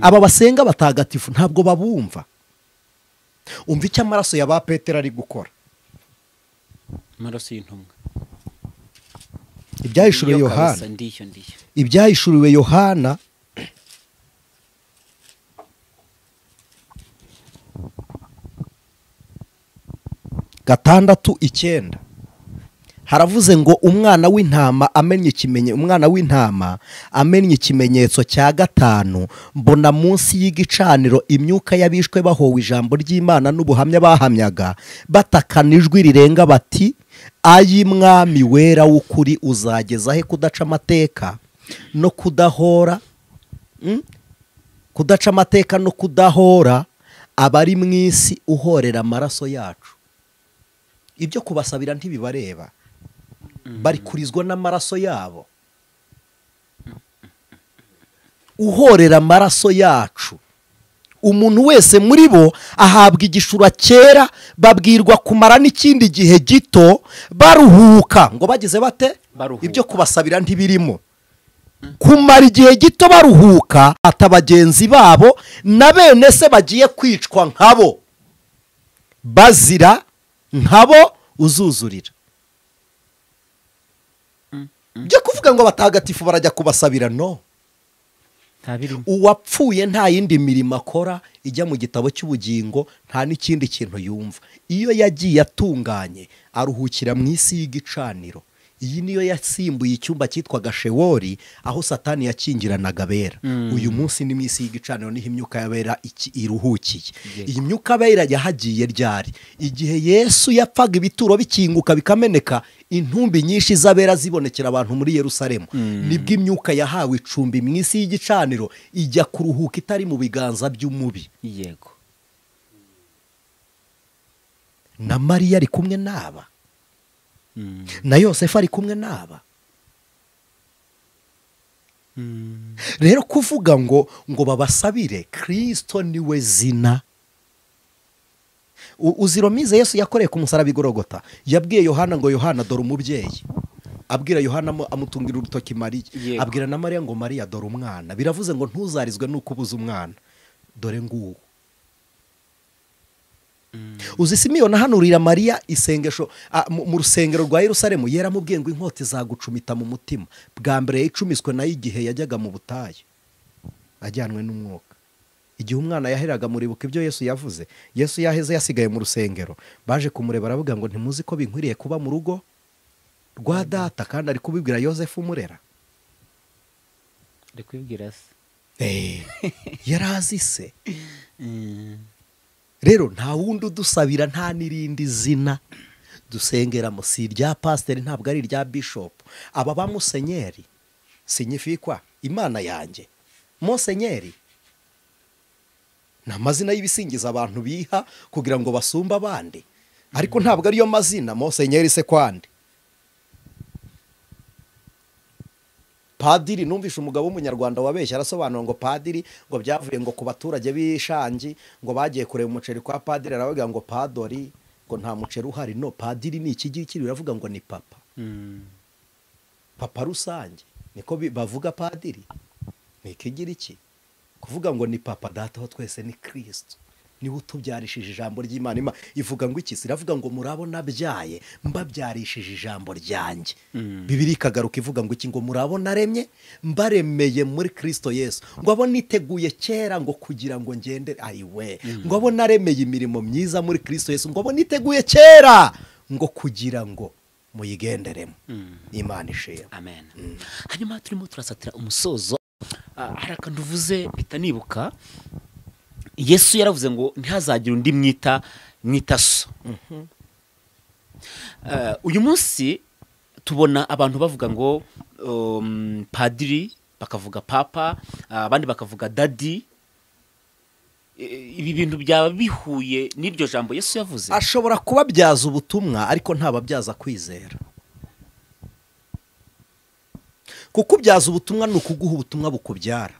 Aba basenga batagatifu ntabwo babumva. Umva icyo amaraso ya ba Petero ari gukora. Amaraso y'intumwa. Ibyahishuriwe Yohana. Ibyahishuriwe Yohana 6:9 haravuze ngo umwana w'intama amennye ikimenyetso, umwana w'intama amennye ikimenyetso cya 5, mbona munsi y'igicaniro imyuka y'abishwe bahowe ijambo ry'Imana n'ubuhamya bahamyaga, batakana ijwi rirenga bati ayi mwami wera w'ukuri, uzageza he kudaca amateka no kudahora, kudaca amateka no kudahora abari mu isi uhorera amaraso yacu. Ibyo kubasabira ntibibareba, bari kurizwa n'amaraso yabo. Uhorera amaraso yacu. Umuntu wese muri bo ahabwa igishura cyera, babwirwa kumara n'ikindi gihe gito baruhuka. Ngo bagize bate? Ibyo kubasabira ntibirimo. Kumara igihe gito baruhuka, ata bagenzi babo na bene se bagiye kwicwa nkabo, bazira nkabo uzuzurira. Byo kuvuga ngo abatagatifu barajya kubasabira, no. Uwapfuye nta yindi mirimo akora ijya mu gitabo cy'ubugingo, nta n'ikindi kintu yumva. Iyo yagiye atunganye aruhukira mu isi y'igicaniro. Iyi niyo yasimbuye icyumba cyitwaga Shewori, aho Satani yakingiranaga abera. Uyu munsi ni mu isi y'igicaniro, niho imyuka y'abera iruhukiye. Iyi myuka y'abera yahagiye ryari? Igihe Yesu yapfaga ibituro bikinguka bikameneka, intumbi nyinshi z'abera zibonekera abantu muri Yerusalemu. Nibwo imyuka yahawe icumbi mu isi y'igicaniro ijya kuruhuka itari mu biganza by'umubi. Yego. Na Mariya ari kumwe n'aba, na Yosefu ari kumwe n'aba. Rero kuvuga ngo babasabire, Kristo niwe zina. Uziromize Yesu yakoreye ku musaraba i Golgotha, yabwiye Yohana ngo Yohana dore umubyeyi. Abwira Yohana amutungira urutoki Mariya. Abwira na Mariya ngo Mariya dore umwana. Biravuze ngo ntuzarizwe nuko ubuze umwana, dore nguwo. Uzi Simiyoni ahanurira Mariya isengesho mu rusengero rwa Yerusalemu, yaramubwiye ngo inkota izagucumita mu mutima. Bwa mbere yayicumiswe nayo igihe yajyaga mu butayu ajyanwe n'umwuka. Igihe umwana yaheraga, muribuka ibyo Yesu yavuze. Yesu yaheze yasigaye mu rusengero, baje kumureba aravuga ngo ntimuzi ko binkwiriye kuba mu rugo rwa data, kandi ari kubibwira Yosefu umurera. Ari kubibwira se. Yarazi se. Rero nta wundi udusabira, nta n'irindi zina dusengeramo, si irya pasiteri, ntabwo ari irya bishop. Aba ba musenyeri signifikwa Imana yanjye. Musenyeri ni amazina y'ibisingiza abantu biha kugira ngo basumbe abandi, ariko ntabwo ariyo mazina. Musenyeri se kwande? Padiri, numvishe umugabo w'umunyarwanda wabeshya arasobanura ngo padiri ngo byavuye ngo ku baturage b'ishangi ngo bagiye kureba umuceri kwa padiri, aravuga ngo padori ngo nta muceri uhari. No, padiri ni iki giki? Biravuga ngo ni papa. Papa rusange niko bavuga padiri. Ni ikigiriki kuvuga ngo ni papa. Data ho twese ni Kristo, niwe utubyarishije ijambo ry'Imana. Ivuga ngo iki? Iravuga ngo murabona byaye mbabyarishije ijambo ryanjye. Bibiri ikagaruka ivuga ngo iki? Ngo murabona aremye mbaremeye muri Kristo Yesu, ngo abo niteguye kera ngo kugira ngo ngende ayiwe, ngo abo naremeye imirimo myiza muri Kristo Yesu, ngo abo niteguye kera ngo kugira ngo muyigenderemo. Imana ishimwe. Amen. Hanyuma turimo turasatira umusozo. Hari akantu uvuze mpita nibuka. Yesu yaravuze ngo ntihazagire undi mwita so. Uyu munsi tubona abantu bavuga ngo padiri, bakavuga papa, abandi bakavuga dadi. Ibi bintu byaba bihuye n'iryo jambo Yesu yavuze? Ashobora kubabyaza ubutumwa ariko ntababyaza kwizera. Kuko ubyaza ubutumwa ni ukuguha ubutumwa bukubyara.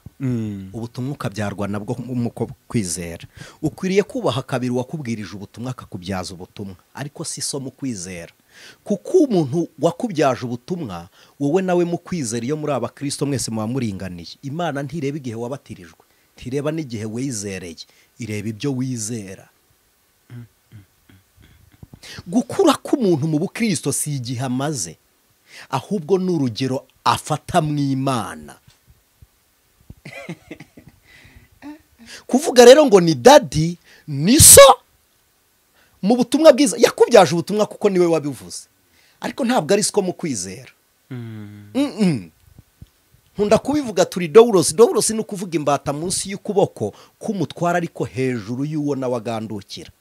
Ubutumwa ukabyarwa nabwo mu kwizera. Ukwiriye kubaha kabiri uwakubwirije ubutumwa akakubyaza ubutumwa, ariko si so mu kwizera. Kuko umuntu wakubyaje ubutumwa wowe nawe mu kwizera, iyo muri abakristo mwese muba muringaniye. Imana ntireba igihe wabatirijwe, ntireba n'igihe wizereye, ireba ibyo wizera. Gukura k'umuntu mu bukristo si igihe amaze, ahubwo ni urugero afata mu Imana. Kuvuga rero ngo ni dadi ni so mu butumwa bwiza, yakubyaje ubutumwa kuko niwe wabivuze, ariko ntabwo ari siko mu kwizera. Nkunda kubivuga turi doulos. Doulos ni ukuvuga imbata munsi y'ukuboko k'umutwara ariko hejuru y'uwo nawe agandukira.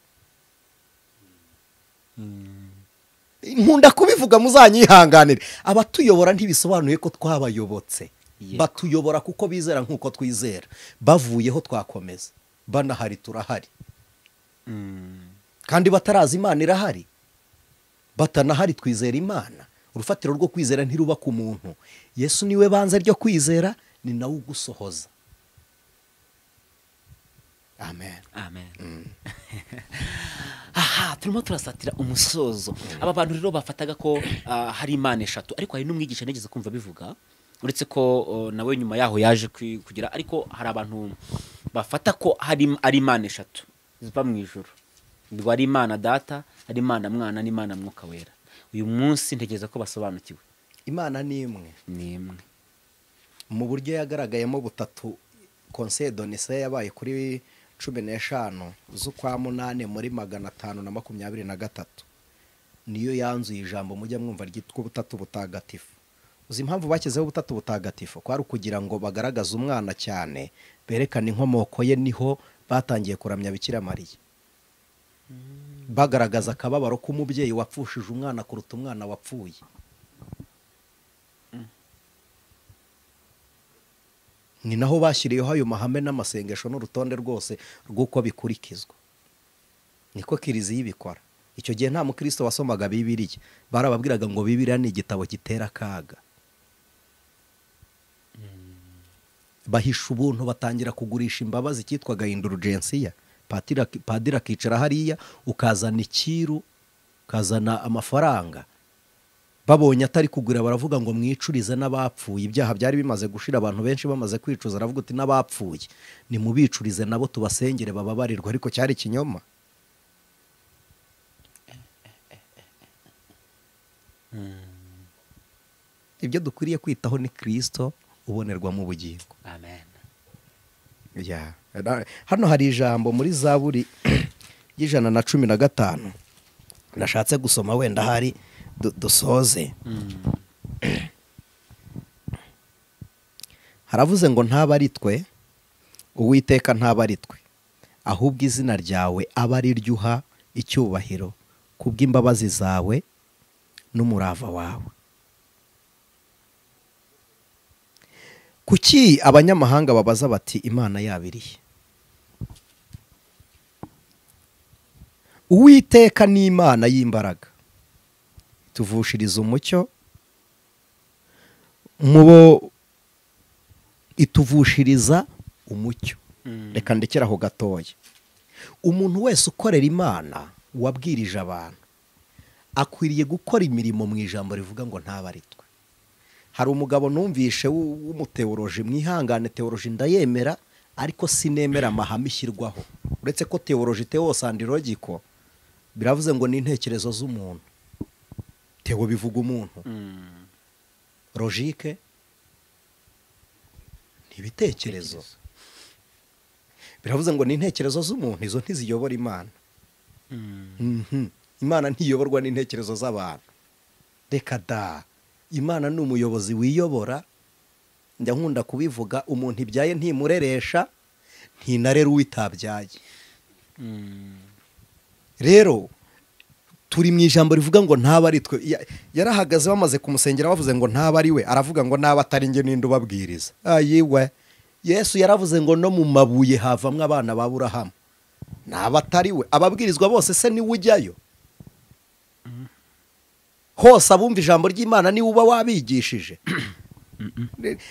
Nkunda kubivuga muzanyihanganire. Abatuyobora ntibisobanuye ko twabayobotse. Batuyobora kuko bizera nk'uko twizera. Bavuyeho twakomeza, banahari turahari. Kandi batarazi Imana irahari, batanahari twizera Imana. Urufatiro rwo kwizera ntiruba ku muntu. Yesu niwe banze ryo kwizera, ni nawe ugusohoza. Amen. Amen. Aha turimo turasatira umusozo. Aba bantu rero bafataga ko hari Imana eshatu, ariko hari n'umwigisha nigeze kumva bivuga, uretse ko nawe nyuma yaho yaje kugira, ariko hari abantu bafata ko hari ari Imana eshatu ziva mu ijuru. Ngo ari Imana Data, ari Imana Mwana n'Imana Mwuka Wera. Uyu munsi ntekereza ko basobanukiwe. Imana ni imwe. Ni imwe. Mu buryo yagaragayemo butatu, Conseil de Nicée yabaye kuri 15 z'ukwa 8 muri 523, niyo yanzuye ijambo mujya mwumva ryitwa ubutatu butagatifu. Uzi impamvu bashyizeho ubutatu butagatifu? Kwari ukugira ngo bagaragaze umwana cyane, berekane inkomoko ye. Niho batangiye kuramya Bikira Mariya, bagaragaza akababaro k'umubyeyi wapfushije umwana kuruta umwana wapfuye. Ni naho bashyiriyeho ayo mahame n'amasengesho n'urutonde rwose rw'uko bikurikizwa. Niko kiliziya ibikora. Icyo gihe nta mukristo wasomaga Bibiliya, barababwiraga ngo Bibiliya ni igitabo gitera akaga. Bahisha ubuntu, batangira kugurisha imbabazi cyitwaga indulgensiya. Padiri akicara hariya, ukazana ikiru, ukazana amafaranga. Babonye atari kugura baravuga ngo mwicurize n'abapfuye. Ibyaha byari bimaze gushira, abantu benshi bamaze kwicuza, aravuga uti n'abapfuye nimubicurize nabo tubasengere bababarirwa. Ariko cyari ikinyoma. Ibyo dukwiriye kwitaho ni Kristo ubonerwa mu bugingo. Amen. Ya. Hano hari ijambo muri Zaburi y'115 nashatse gusoma, wenda hari dusoze. Haravuze ngo ntaba ari twe, Uwiteka ntaba ari twe, ahubwo izina ryawe aba ari ryo uha icyubahiro kubw'imbabazi zawe n'umurava wawe. Kuki abanyamahanga babaza bati Imana yabiriye? Uwiteka ni Imana y'imbaraga, ituvushiriza umucyo mubo, ituvushiriza umucyo. Reka ndekera aho gatoya. Umuntu wese ukorera Imana wabwirije abantu akwiriye gukora imirimo mu ijambo rivuga ngo ntaba ari twe. Hari umugabo numvishe w'umuteoloji, mwihangane, teoloji ndayemera ariko sinemera amahame ishyirwaho. Uretse ko teoloji theos and logico biravuze ngo ni intekerezo z'umuntu. Theo bivuga umuntu, logique ni ibitekerezo. Biravuze ngo ni intekerezo z'umuntu, izo ntiziyobora Imana. Imana ntiyoborwa n'intekerezo z'abantu. Reka da. Imana ni umuyobozi wiyobora, njya nkunda kubivuga, umuntu ibyaye ntimureresha, ntinarera uwitabyaye. Rero turi mu ijambo rivuga ngo ntaba ari twe. Yarahagaze bamaze kumusengera bavuze ngo ntaba ari we, aravuga ngo naba atari njye ninde ubabwiriza. Ayiwe, Yesu yaravuze ngo no mu mabuye havamwe abana ba Aburahamu. Naba atari we, ababwirizwa bose se niwe ujyayo? Hose abumva ijambo ry'Imana niwe uba wabigishije.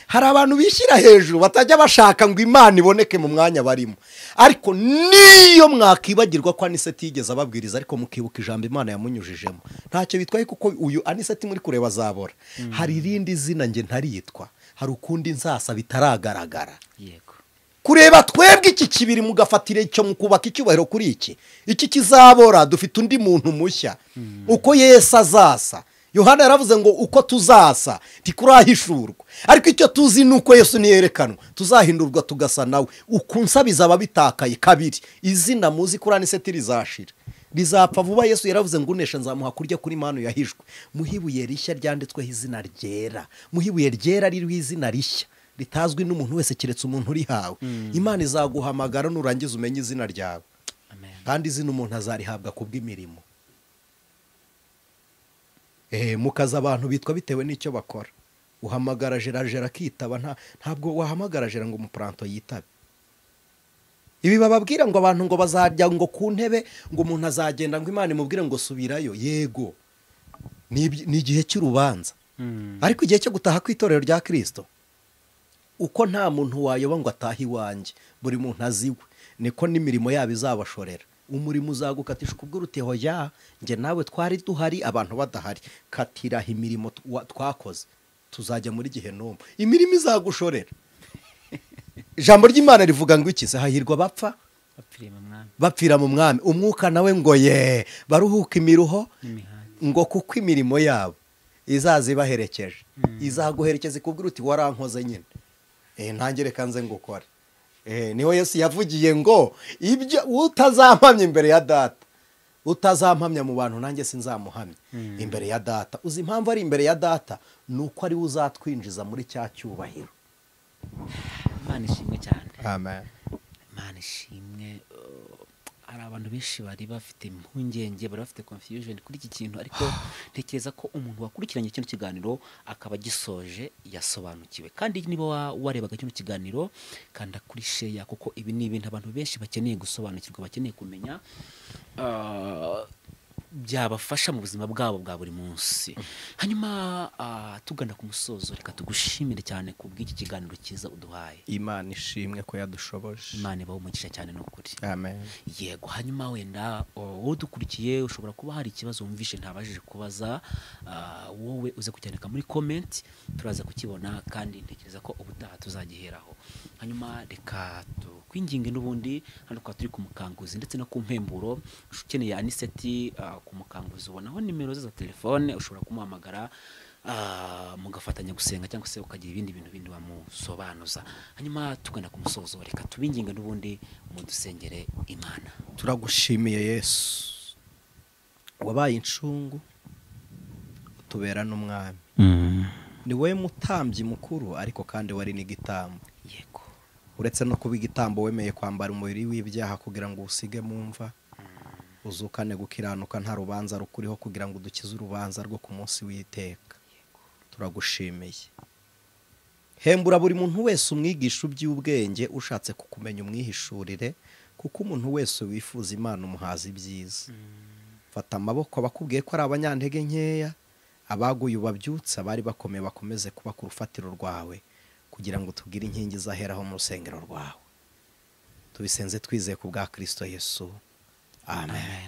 Hari abantu bishyira hejuru batajya bashaka ngo Imana iboneke mu mwanya barimo, ariko niyo mwakibagirwa ko Aniseti yigeze ababwiriza, ariko mukibuka ijambo Imana yamunyujijemo, ntacyo bitwaye, kuko uyu Aniseti muri kureba azabora. Hari irindi zina nge ntaritwa, hari ukundi nzasa bitaragaragara. Yego. Kureba twebwe iki kibiri mugafatira icyo mukubaka icyubahiro kuri iki kizabora, dufite undi muntu mushya. Uko Yesu azasa, Yohana yaravuze ngo uko tuzasa ntikurahishurwa, ariko icyo tuzi ni uko Yesu niyerekanwa tuzahindurwa tugasa nawe. Ukunsa bizaba bitakaye kabiri, izina muzi kuri Aniseti rizashira, rizapfa vuba. Yesu yaravuze ngo unesha nzamuha kurya kuri manu yahishwe, muhe ibuye rishya ryanditsweho izina ryera, muhe ibuye ryera ririho izina rishya ritazwi n'umuntu wese keretse umuntu urihawe. Imana izaguhamagara nurangiza umenye izina ryawe. Kandi izina umuntu azarihabwa kubw'imirimo. Mukaza abantu bitwa bitewe n'icyo bakora. Uhamagara Jera akitaba, ntabwo wahamagara Jera ngo umupuranto yitabe. Ibi bababwira ngo abantu ngo bazajya ngo ku ntebe, ngo umuntu azagenda ngo Imana imubwire ngo subirayo. Yego, ni igihe cy'urubanza, ariko igihe cyo gutaha kw'itorero rya Kristo, uko nta muntu wayoba ngo atahe iwanjye, buri muntu aziwe, niko n'imirimo yabo izabashorera. Umurimo uzagukatisha kubwo uruteho ya nge nawe twari duhari abantu badahari, katiraho imirimo twakoze, tuzajya muri gihenomu, imirimo izagushorera. Ijambo ry'Imana rivuga ngo iki? Hahirwa bapfa bapfira mu mwami, umwuka nawe ngo ye baruhuka imiruho, ngo kuko imirimo yabo izaza ibaherekeje. Izaguherekeza ikubwira uti warankoze nyine, ntange reka nze ngukore. Niho Yesu yavugiye ngo ibyo utazampamya imbere ya data, utazampamya mu bantu nanjye sinzamuhamya imbere ya data. Uzi impamvu ari imbere ya data? Nuko ari uzatwinjiza muri cya cyubahiro. Imana ishimwe cyane. Amen. Imana ishimwe. Hari abantu benshi bari bafite impungenge, bari bafite confusion kuri iki kintu, ariko ntekereza ko umuntu wakurikiranye kino kiganiro akaba gisoje yasobanukiwe. Kandi niba warebaga kino kiganiro, kanda kuri share, kuko ibi ni ibintu abantu benshi bakeneye gusobanukirwa, bakeneye kumenya, byabafasha mu buzima bwabo bwa buri munsi. Hanyuma tugana ku musozo, reka tugushimire cyane ku bw'iki kiganiro cyiza uduhaye. Imana ishimwe ko yadushoboje. Imana ibahe umugisha cyane n'ukuri. Amen. Yego. Hanyuma wenda wowe dukurikiye ushobora kuba hari ikibazo wumvishe ntabajije kubaza, wowe uze kucyandika muri comment, turaza kukibona, kandi ntekereza ko ubutaha tuzagiheraho. Hanyuma reka tukwinginge n'ubundi, hano kwa turi ku Mukanguzi ndetse no ku Mpemburo, ukeneye Aniseti ku Mukanguzi ubonaho nimero ze za telefone, ushobora kumuhamagara mugafatanya gusenga cyangwa se ukagira ibindi bintu bindi wamusobanuza. Hanyuma tugana ku musozo, reka tubinginge n'ubundi mudusengere Imana. Turagushimiye Yesu, wabaye incungu utubera n'umwami. Ni wowe mutambyi mukuru, ariko kandi wari n'igitambo. Yego. Uretse no kuba igitambo, wemeye kwambara umubiri w'ibyaha kugira ngo usige mu mva, uzukane gukiranuka nta rubanza rukuriho, kugira ngo udukize urubanza rwo ku munsi w'iteka. Turagushimiye. Hembura buri muntu wese umwigisha uby'ubwenge, ushatse kukumenya umwihishurire, kuko umuntu wese wifuza Imana umuhaza ibyiza. Fata amaboko abakubwiye ko ari abanyantege nkeya, abaguye ubabyutse, abari bakomeye bakomeze kuba ku rufatiro rwawe, kugira ngo tugire inkingi zaheraho mu rusengero rwawe. Tubisenze twizeye ku bwa Kristo Yesu. Amen.